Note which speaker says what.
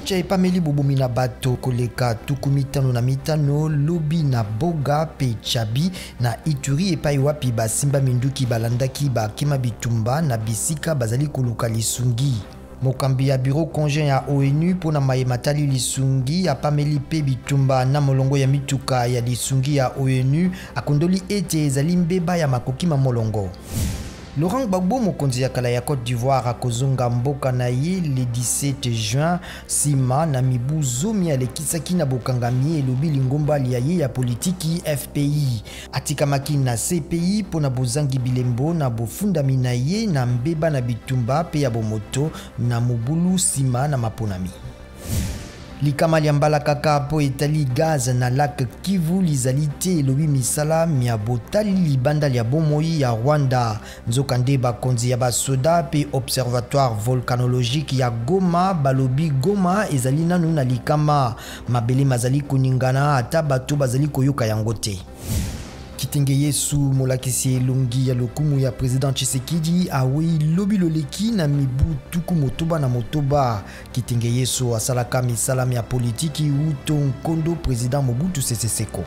Speaker 1: Ocha epameli bobomi na bato koleka 55 lobi na Boga pe Chabi na Ituri epai wapi basimba minduki balandaki bakima bitumba na bisika bazali koluka lisungi. Mokambi ya bureau conjoint ya ONU mpo na maye matali lisungi apameli mpe bitumba na molongo ya mituka ya lisungi ya ONU, akundoli ete ezali mbeba ya makoki ma molongo. Laurent Gbagbo, mokonzi ya kala ya Côte d'Ivoire, akozonga mboka na ye le 17 juin nsima na mibu 10 alekisaki na bokangami, elobi lingomba lya ye ya politiki FPI. Atikamaki na CPI mpo na bozangi bilembo na bofundami na ye na mbeba na bitumba mpe ya bomoto na mobulu nsima na maponami. Likama lya mbalakaka mpo etali gaz na lac Kivu lizali te, elobi misala mya botali libanda lya bomoi ya Rwanda. Nzokande bakonzi ya basoda mpe observatoire volcanologique ya Goma balobi Goma ezali nanu na likama, mabele mazali koningana ata bato bazali koyoka yango te. Kitenge Yesu, molakisi elongi ya lokumu ya president Tshisekedi, awei lobi loleki na mibu 68. Kitenge Yesu asalaka misala mya politiki uto nkondo president Mobutu Sese Seko.